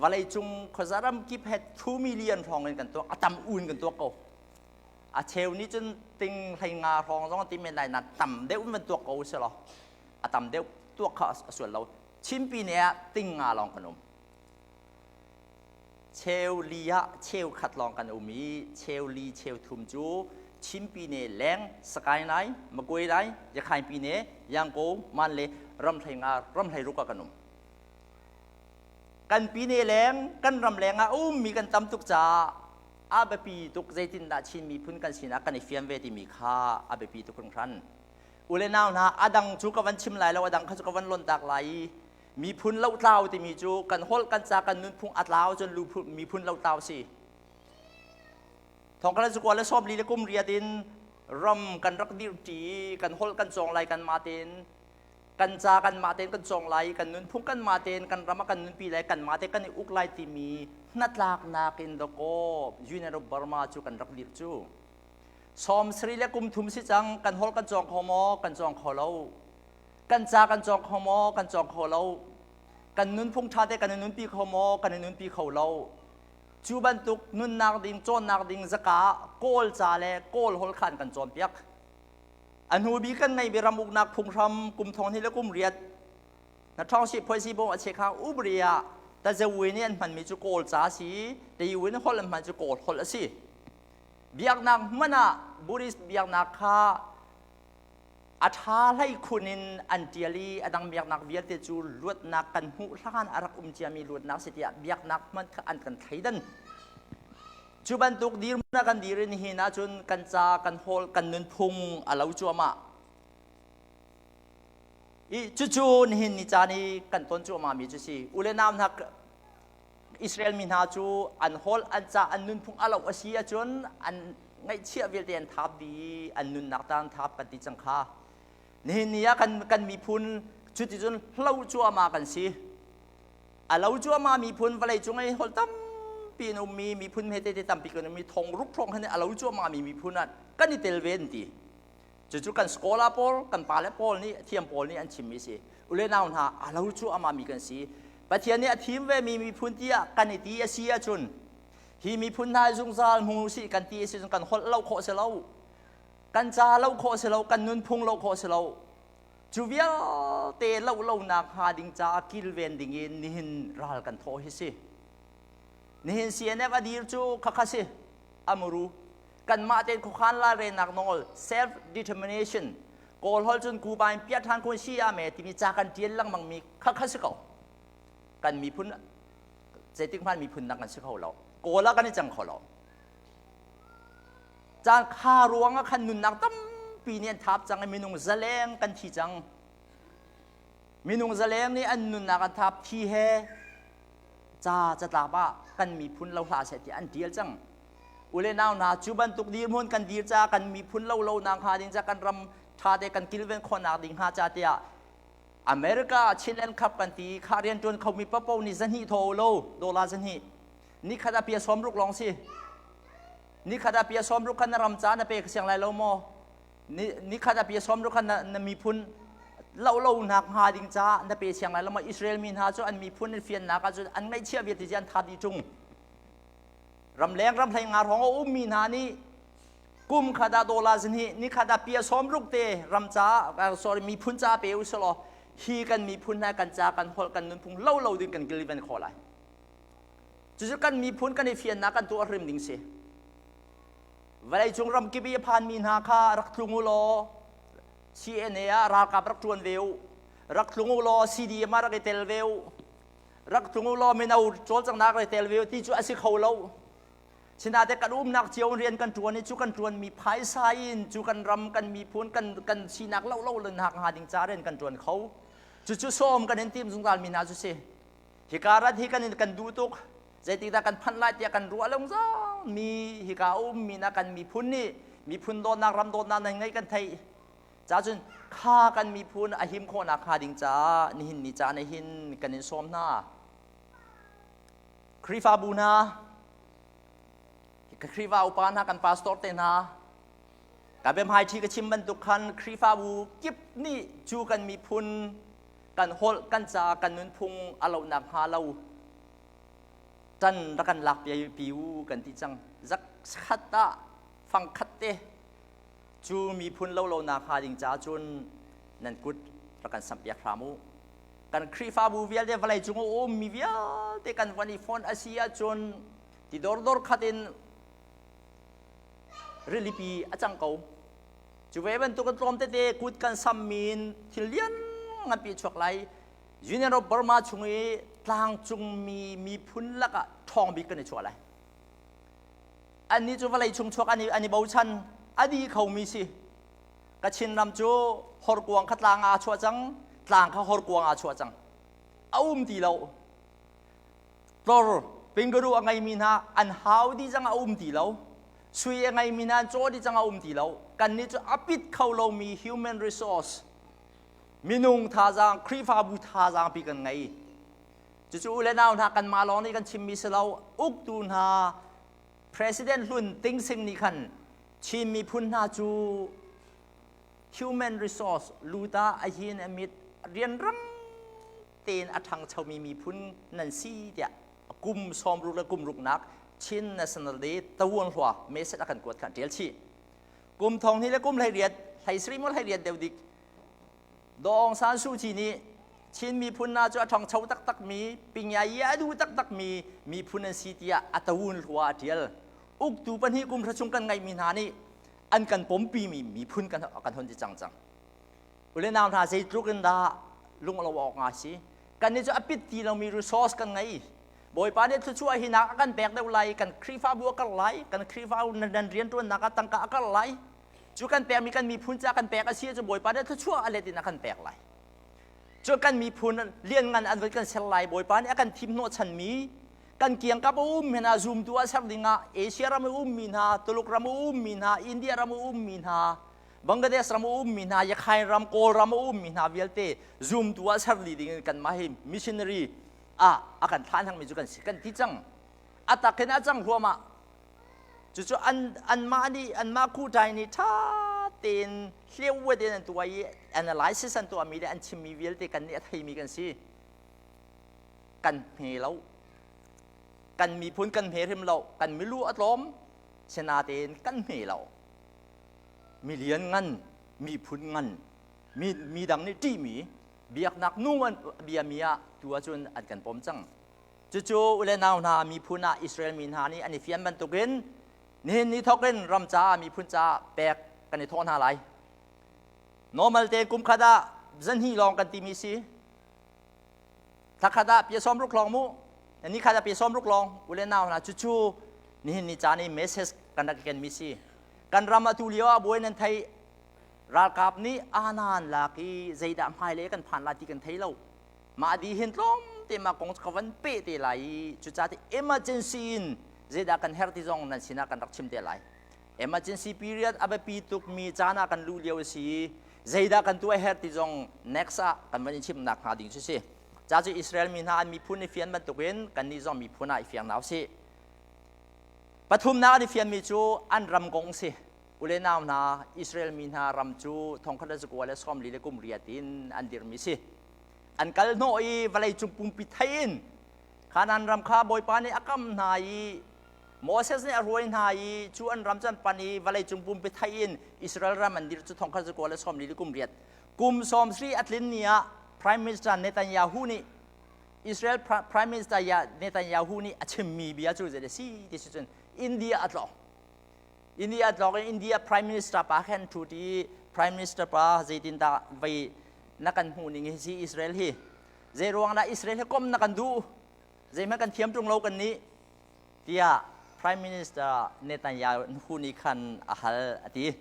Vawleicung khuaza ram kip he 2 million hrawng in kan tuak, a tam un kan tuak ko. A cheu nih cun ting 15 hrawng zong ti men lai na tam deuh in van tuak ko si law a tam deuh tuak kha a sual lo. Chinpi ne ah ting nga lawng kan um. Cheu li ah cheu khat lawng kan um i cheu li cheu thum cu Chinpi ne leng Sakai lai Magway lai Yakhainpi ne Yangko Man le ram 15 ram 16 ah kan um. Kan pi ne leng kan ram leng ah ummi kan tam tuk caah a biapi tuk zeitindah Chin miphun kan sinak kan i fian ve timi kha a biapi tuk hringhran. U le nau hna, a dang cu ka van chim lai lo, a dang kha cu ka van lontak lai i miphun lotlau timi cu kan holh, kan ca, kan nunphung a tlau cun miphun lotlau si. Thongkala zakua le 48 le kum riat in ram kan rak dirṭi, kan holh kan cawng lai kanmah tein kan ca kanmah tein kan cawng lai kan nunphung kanmah tein kan ram ah kan nunpi lai kanmah te kan i uk lai timi hnatlaknak in dawkaw Union of Burma cu kan rak dirh cu 73 le kum thum si cang kan holh kan cawng kho maw kan cawng kho lo. Kan ca kan cawng kho maw? Kan cawng kho lo. Kan nunphung ṭha te kan i nunpi kho maw? Kan i nunpi kho lo. Cu bantuk nunnak ding, cawnnak ding zaka ah Kawl ca le Kawl holh kha an kan cawnpiak. A hnu bik kan ngeihmi ram uknak phunghram kum thong hnih le kum riat na ṭhawng phuaisi bawm a chekha ubri ah tazewi nih an hmanmi cu Kawl ca a si i Tayiwi nih holh an hman cu Kawl holh a si. Biaknak hmanh ah Buddhist biaknak kha a ṭha hlei khun in an ṭial i a dang biaknak vialte cu luatnak kan hmuh hlan a rak um ciami luatnak si tiah biaknak hmanh kha an kan thleidan. Cu bantuk dirhmun ah kan dir i nihin ahcun kan ca, kan hawl, kan nunphung a lo cuahmah. I cucu nihin ni caan i kan ton cuahmahmi cu si. U le nau hna Israel mi hna cu an holh, an ca, an nunphung a loh a si ahcun an ngaihchiah vialte an thap dih i an nunnak ta an thap kan ti cang kha. Nihin ni ah kan, kan miphun cuticun hlo cuahmah kan si. A lo cuahmah miphun vawlei cung i holh tampi in ummi miphun hme tete tampi kan ummi thong ruk hrawng hin a lo cuahmah mi miphun ah kan i tel ve an ti. Cucu kan scholar pawl, kan pale pawl nih, thiam pawl nih an chimmi si. Ule nau hna, a lo cu amah mi kan si. Pathian nih a thim ve mi miphun tiah kan i ti a si ahcun hi miphun hna zungzal hmu si kan ti a si cun kan holh lo khawh si lo. Kan ca lo khawh si lo, kan nunphung lo khawh si lo. Cu vialte lo lonak hnga ding caah kilven ding in nihin ral kan thawh hi si. Nihin CNF a dir cu khakha si. Amuru kanmah tein khuakhan lairelnak nawl self determination Kawl holh cun kuba in piah ṭhan kun si ah me timi ca kan ṭial lengmang mi kha kha si ko. Kan miphun zeitik hmanh miphun dang kan si kho lo. Kawl ah kan i cang kho lo. Caan kha ruang ah khan nunnak tampi nih an thap cang i minung zaleng kan thi cang. Minung zaleng nih an nunnak an thap thi he ca catlap ah kan miphun lo hlah seh tiah an ṭial cang. Ule nau hna cu bantuk dirhmun kan dir ca kan miphun lo lo nak hnga ding ca kan ram ṭha te kan kilven khawhnak ding hnga ca tiah America Chinland Cup kan ti kha rian ṭuan khomi papo nih zahnih thaw lo dollar zahnih nikhat ah pia 60 lawng si nikhat ah pia 60 khan na ram ca na pe siang lai lo maw Nikhat a pia sawm ruk khan na miphun lo lo nak hnga ding caah na pe siang lai lo ma? Israel mi hna cu an miphun an fiannak ah cun an ngaihchiah vialte ci an tha dih ṭung. Ramleng ramhlei nga hrawng a ummi hna nih kum khat ah dollar zahnih, nikhat ah pia 60 te ram caah, sorry, miphun caah pe u selaw hi kan miphun hna kan ca kan holh kan nunphung lo lo ding kan kilven khawh lai. Cucu kan miphun kan i fiannak kan tuah hrim ding si. Vawleicung ramkip i a phanmi hna kha rak tlung u law CNA ah ralkap rak ṭuan ve u. Rak tlung u law CDM ah rak i tel ve u. Rak tlung u law mino cawlcanghnak rak i tel ve u ti cu a si kho lo. Sinain kan umnak cio in rian kan ṭuan i cu kan ṭuanmi phaisa in cu kan ram, kan miphun, kan, kan sinak lo lo nak hnga ding ca rian kan ṭuan kho. Cucu sawm kan in tim zungzalmi hna cu si. Hika rat hi kan kan duh tuk. Zeitikdah kan phanh lai tiah kan ruah lungzang mi hika ummi na kan miphun nih miphun dawtnak ram dawtnak nan ngeih kan theih. Cacun kha kan miphun a him khawhnak hnga ding caah nihin ni caan ah hin kan in sawm hna. Khrihfabu hna, Khrihfa upa hna, kan pastor te hna, ka biahmaiṭhi ka chim bantuk khan Khrihfabu kip nih cu kan miphun kan holh kan ca kan nunphung a lohnak hnga lo ṭan rak kan lak pi u kan ti cang. Zak khat ah fang khat te cu miphun lo lonak hnga ding caah cun nan kut rak kan samhpiak hram u. Kan Khrihfabu vialte vawlei cung a ummi vialte kan van i fon a si ahcun ti dordor khat in rilipi a cang ko. Cu ve bantuk in tlawm tete kut kan sammi in thil lian nganpi chuak lai. Union of Burma chung i tlangcungmi miphun lakah ṭhawng bik kan i chuah lai. Annih cu vawlei chung chuak an i bochan, a di khomi si. Kachin ram cu horkuang kha tlang ah aa chuah cang, tlang kha horkuang ah aa chuah cang. A um ti lo. Tlor pingaru a ngeimi hna an hau dih cang, a um ti lo. Sui a ngeimi hna an caw dih cang, a um ti lo. Kannih cu a pit kho lomi human resource, minung thazaang, Khrihfabu thazaang pi kan ngei. Cucu u le nau hna, kanmah lawng nih kan chimmi si lo. Uktu hna President hlun Ting Sing nih khan Chin miphun hna cu human resource luta a hin a mit. Rianrang tein a ṭhangchomi miphun nan si tiah kum 60 le kum ruknak Chin National Day tawuan hlua message a kan kuat kha ṭial chih. Kum thong hnih le kum 18 hlei maw 18 deuh dik Daw Aung San Suu Kyi nih Chin miphun hna cu a ṭhangcho taktakmi pingyai a duh taktakmi miphun an si tiah a tawun hlua a ṭial. Uktu pahnih kum hra chung kan ngeihmi hna nih an kan pompimi miphun kan kan hon ti cang cang. Ule nau hna zeitluk in dah lung lo awk nga si. Kan nih cu a pit ti lomi resource kan ngei. Bawipa nih thluachuah hi nak a kan pek deuh lai, kan Khrihfabu a karh lai, kan Khrihfabu nan rianṭuannak ah tangka a karh lai. Cu kan pekmi kan miphun ca kan pek a si cu Bawipa nih thluachuah a let in a kan pek lai. Cu kan miphun lianngan an voi kan ser lai Bawipa nih a kan thim hnawhchanmi kan kiangkap a ummi hna zumtu ah ser dingah Asia ram a ummi hna, Tuluk ram a ummi hna, India ram a ummi hna, Bangladesh ram a ummi hna, Yakhain ram, Kawl ram a ummi hna vialte zumtu ah ser dih ding in kanmah hi missionary ah a kan thlah hangmi cu kan si kan ti cang. A tak in a cang huamah. Cucu an anmah nih anmah kutai nih ṭha tein hleuat in an tuah i analysis an tuahmi le an chimmi vialte kan nih a theimi kan si. Kan hme lo. Kan miphun kan hme hrim lo. Kan milu a tlawm. Sinatein kan hme lo. Milian ngan, miphun ngan, mi, mi dang nih ṭihmi, biaknak nu an biami ah tu ahcun an kan pom cang. Cucu u le nau hna miphun ah Israel mi hna nih an i fian bantukin nihin ni thawk in ram caah miphun caah pek kan i thawh hna lai. Normal te kum khat ah zanhnih lawng kan timi si. Thla khat ah pia 60 lawng mu. Ni khat ah pia 60 lawng u le nau hna cucu nihin ni caan i message kan rak kenmi si. Kan ram atu lio ah buai nan thei ralkap nih anan lak i zeidah hmailei kan phan la ti kan thei lo. Mah di hin tlawm te mah kong ka van peh te lai i cucaah ti emergency in zeidah kan herh ti zong nan sinah kan rak chim te lai. Emergency period a biapi tukmi caan ah kan luh lio a si i zeidah kan tuah herh ti zong next ah kan van i chimnak hnga ding cu si. Ca cu Israel mi hna an miphun i fian bantukin kannih zong miphun ah i fiang hna usih. Pathumnak an i fianmi cu an ram kong si. Ule nau hna Israel mi hna ram cu thongkhat le zakua le 40 le kum riat in an dirmi si. An kal hnawh i vawleicung pumpi thei in Kanaan ram kha Bawipa nih a kam hna i Moses nih a hruai hna i cu an ram cu an pan i vawleicung pumpi thei in Israel ram an dir cu thongkhat zakua le 40 le kum riat. Kum 70 a tlin ni ah Prime Minister Netanyahu nih Israel Prime Minister Netanyahu nih a chimmi bia cu zei si ti si cun India a tlawng. India tlawng in India Prime Minister pa khan ṭhut i Prime Minister pa zeitindah vei na kan hmuh ning hi si Israel hi zei ruang dah Israel hi kom na kan duh zeihmanh kan thiam ṭung lo kan nih tiah Prime Minister Netanyahu nih khan a hal a ti.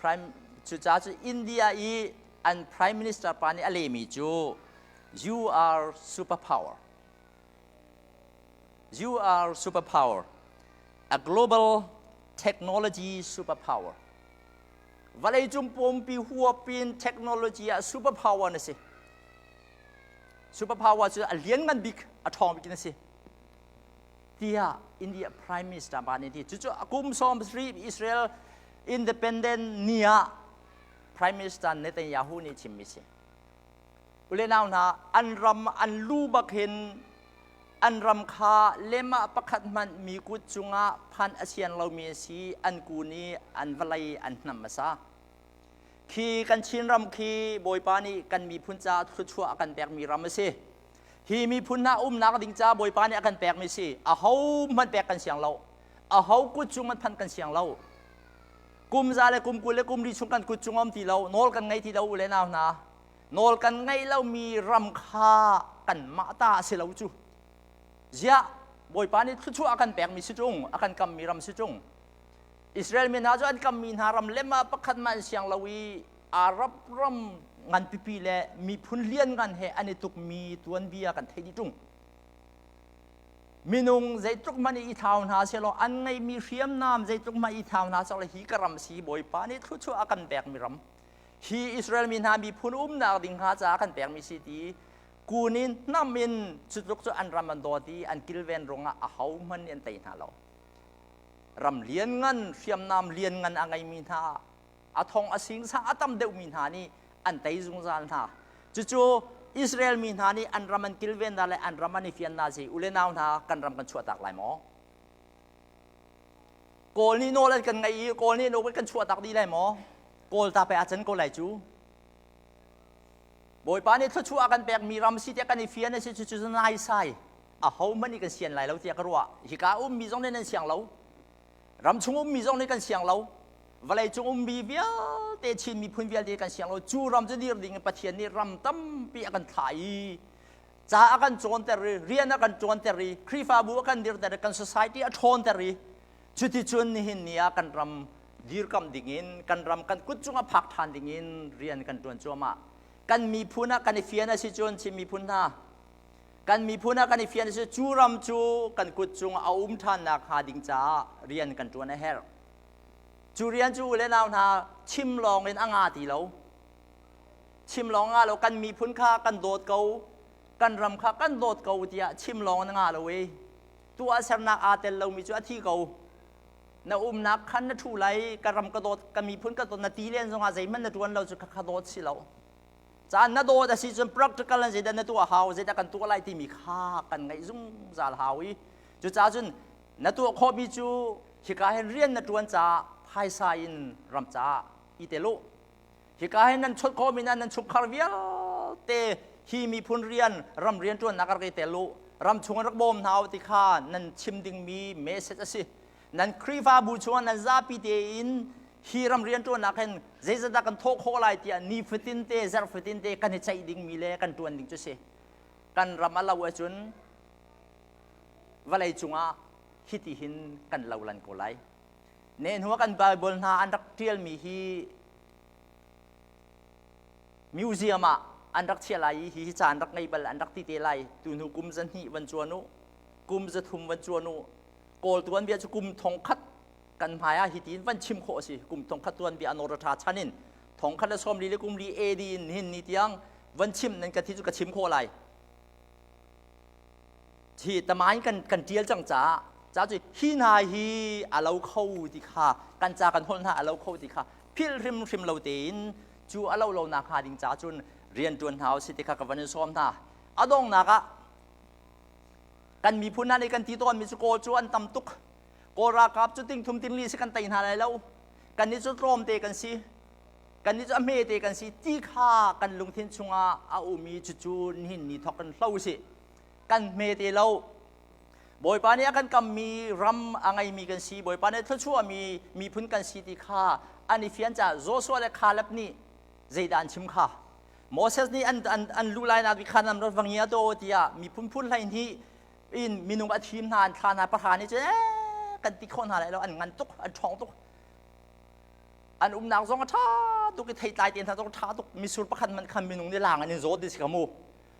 Prime cucaah cu India i an Prime Minister pa nih a lehmi cu you are superpower. You are superpower, a global technology superpower. Vawleicung pumpi huapin technology ah superpower na si. Superpower cu a lianngan bik, a ṭhawng bik na si. Tiah India Prime Minister pa nih ti. Cucu kum 70 Israel independent ni ah Prime Minister Netanyahu nih chimmi si. Ule nau hna an ram an lu bak hin an ram kha lemah pakhat hmanh mi kut cungah phan a sian lomi a si an kun i an vawlei an hnam hmasa. Khi kan Chin ram khi Bawipa nih kan miphun caah thluachuah a kan pekmi ram a si. Hi miphun hna umnak ding caah Bawipa nih a kan pekmi si. Aho hmanh pek kan siang lo. Aho kut cung an phanh kan siang lo. Kum za le kum 20 le kum li chung kan kut cung um ti lo, nawl kan ngei ti lo u le nau hna. Nawl kan ngeih lomi ram kha kanmah ta a si lo cu. Ziah Bawipa nih thluachuah a kan pekmi si ṭung, a kan kammi ram si ṭung. Israel mi hna cu an kammi hna ram lem ah pakhat mah an siang lo i Arab ram nganpipi le miphun lianngan he an i tukmi tuanbia kan theih dih ṭung. Minung zeitluk hmanh i thlau hna sehlaw an ngeihmi hriamnam zeitluk hmanh i thlau hna sehlaw hi ka ram si Bawipa nih thluachuah a kan pekmi ram hi Israel mi hna miphun umnak ding hnga caah kan pekmi si ti kun in hnam in cutluk cu an ram an dawt i an kilven ruangah ahohmanh nih an tei hna lo. Ram lianngan hriamnam lianngan a ngeimi hna a thong a singsa a tam deuhmi hna nih an tei zungzal hna. Cucu Israel mi hna nih an ram an kilvennak le an ram an i fiannak si u le nau hna kan ram kan chuahtak lai maw? Kawl nih nawl an kan ngeih i Kawl nih nawl kan chuahtak dih lai maw? Kawl ta pe a can ko lai cu. Bawipa nih thluachuah a kan pekmi ram si tiah kan i fian a si cu cu naisai ahohmanh nih kan sian lai lo tiah ka ruah. Hika ummi zong nih nan siang lo. Ram chung ummi zong nih kan siang lo. Vawlei cung ummi vialte Chin miphun vialte kan siang lo. Cu ram cu dir ding in Pathian nih ram tampi a kan thlah i ca a kan cawnter i rian a kan ṭuanter i Khrihfabu a kan dirter i kan society a ṭhawnter i cuticun nihin ni ah kan ram dirkamh dingin kan ram kan kut cungah phak ṭhan dingin rian kan ṭuan cuahmah. Kan miphun ah kan i fian a si cun Chin miphun hna kan miphun ah kan i fian a si cu ram cu kan kut cungah a um ṭhannak hnga ding caah rian kan ṭuan a herh. Cu rian cu u le nau hna chim lawng in a nga ti lo. Chim lawng nga lo kan miphun kha kan dawt ko kan ram kha kan dawt ko tiah chim lawng in a nga lo i tuahsernak aa tel lomi cu a thi ko. Na umnak khan na ṭhu lai ka ram ka dawt ka miphun ka dawt na ti len zongah zeihmanh na ṭuan lo cu kha dawt si lo. Caan na dawt a si cun practical in zeidah na tuah hau zeidah kan tuah lai timi kha kan ngaih zungzal hau i cucaah cun na tuah khawhmi cu hika hin rian na ṭuan caah phaisa in ram caah i tel u. Hika hin nan chawnh khawhmi nan nan chungkhar vialte hi miphun rian ram rian ṭuannak rak i tel u. Ram chung rak bawm hna u ti kha nan chim dingmi message a si. Nan Khrihfabu chungah nan zapi tein hi ram rian ṭuannak hin zeizatdah kan thawh khawh lai tiah ni fatin te zarh fatin te kan i ceih dingmi le kan ṭuan ding cu si. Kan ram a lo ahcun vawlei cungah hiti hin kan lo lan ko lai. Ne hnu kan Bible hna an rak ṭialmi hi museum ah an rak chiah lai i hi ca an rak ngei bal an rak ti te lai tu hnu kum zahnih van cuan u kum zathum van cuan u Kawl tuanbia cu kum thongkhat kan hmai ah hitin van chim khawh a si kum thongkhat tuanbia anor ṭha chan in thongkhat le 40 le kum li AD in hin ni tiang van chim nan ka thi cu ka chim khawh lai hi tamain kan kan ṭial cang caah ca cu hi hna hi a lo kho ti kha kan ca kan holh hna a lo kho ti kha philh hrimhrim lo tein cu a lo lo nak hnga ding ca cun rian ṭuan hna usih ti kha ka van in sawm hna. A donghnak ah kan miphun hna nih kan ti tawnmi cu Kawl cu an tam tuk. Kawl ralkap cu ting thum ting li si kan tei hna lai lo. Kannih cu tlawmte kan si. Kannih cu a hmete kan si ti kha kan lungthin chungah a um i cucu nihin ni thawk kan hlo usih. Kan hmete lo. Bawipa nih a kan kammi ram a ngeimi kan si. Bawipa nih thluachuahmi miphun kan si ti kha an i fian caah Joshua le Caleb nih zeidah an chim kha? Moses nih an, an, an lu lai nak khan an rat va ngia to tiah miphun phun 12 in minung a thim hna an thla hna pahra nih cun eh, kan ti khawh hna lai lo an ngan tuk an ṭhawng tuk an umnak zong a ṭha tuk i theitlai te hna zong a ṭha tuk misur pakhat man khan minung nih lang an in zawt ti si ka mu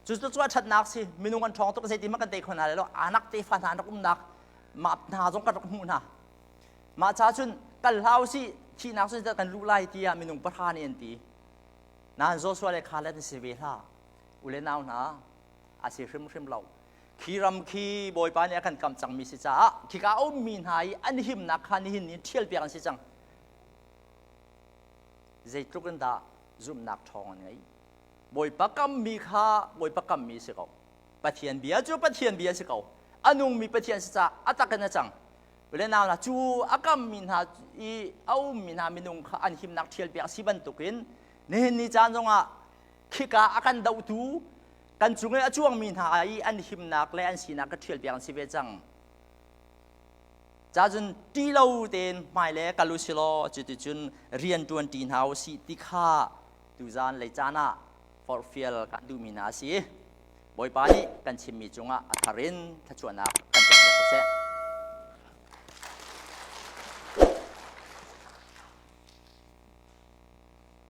cu cu a ṭhatnak si minung an ṭhawng tuk zeitin hmanh kan tei kho hna lai lo anak tefa hna an rak umnak mah hna zong kan rak hmuh hna mah ca cun kal hlah usih thihnak cun kan luh lai tiah minung pahra nih an ti nain Joshua le Caleb an si ve hlah u le nau hna a si hrimhrim lo khi ram khi Bawipa nih a kan kam cangmi si caah khika a ummi hna i an himnak kha nihin ni ṭhialpiak an si cang zeitluk in dah zumhnak ṭhawng an ngeih Bawipa kammi kha Bawipa kammi si ko. Pathian bia cu Pathian bia si ko. A nungmi Pathian si caah a tak in a cang. Le nau hna cu a kammi hna i a ummi hna minung kha an himnak ṭhialpiak si bantukin nihin ni caan zongah khika a kan dohtu kan cung i a cuangmi hna i an himnak le an sinak ka ṭhialpiak an si ve cang. Cacun ṭih lo tein hmai le kal u si law cuticun rian ṭuan ṭi hna u sih ti kha tuzan lei caan ah forhfial kan duhmi hna a si. Bawipa nih kan chimmi cungah a thar in thluachuahnak kan pek ko seh.